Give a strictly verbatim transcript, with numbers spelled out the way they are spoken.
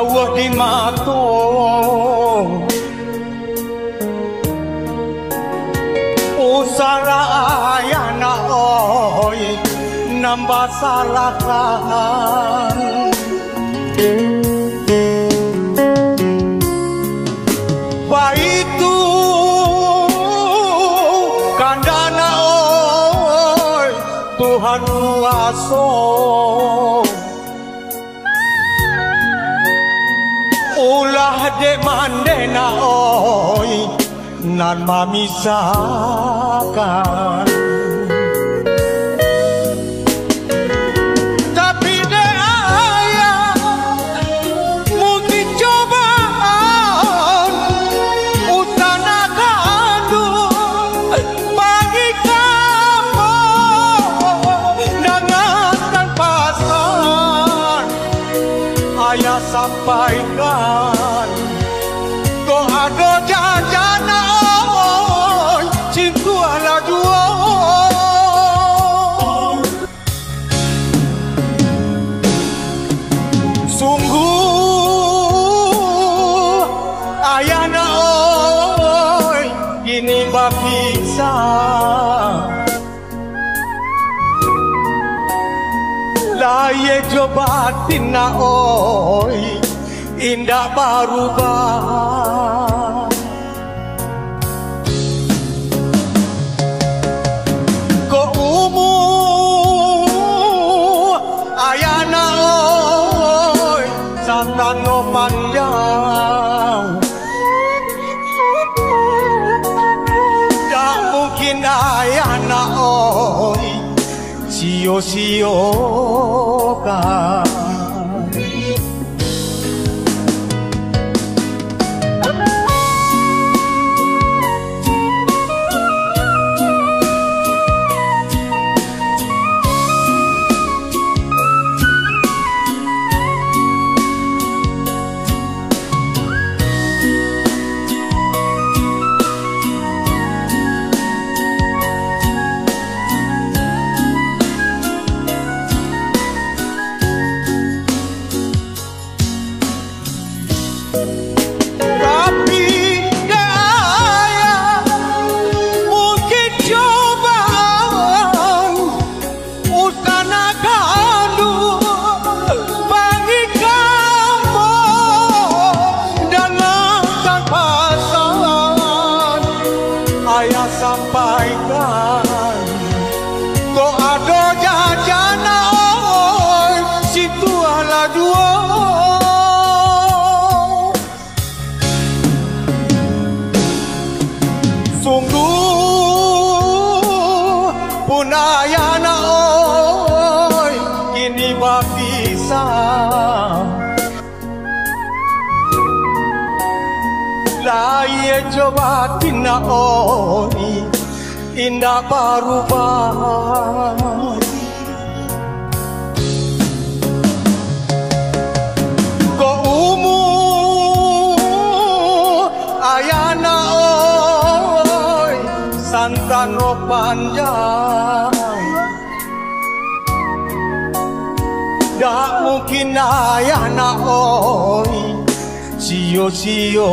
Buah di mato, usah lah ayah nak oi, nan basalahkan. Baitu kandak nak oi, Tuhan kuaso. Ulah dek mandeh nak oi, nan mamisahkan. Tapi dek ayah, mungkin cobaan, usah nak kanduang. Bagi kamu, dangankan pasan, ayah sampaikan. Kok ado jajan nak oi, sintuahlah juo. Sungguah ayah nak oi, kini bapisah. Lahia jo batin nak oi, indak barubah. Kok umua ayah nak oi, satangah panjang. Dak mungkin ayah nak oi, sio-siokan. Tapi dek ayah, mungkin cobaan, usah nak kanduang. Bagi kamu, dangankan pasan, ayah sampaikan. Kok ado jajan nak oi, sintuahlah juo. Sungguah pun ayah nak oi, kini bapisah. Lahia jo batin nak oi, indak barubah. Kok umua ayah nak oi, satangah panjang. Dak mungkin ayah nak oi, sio-siokan.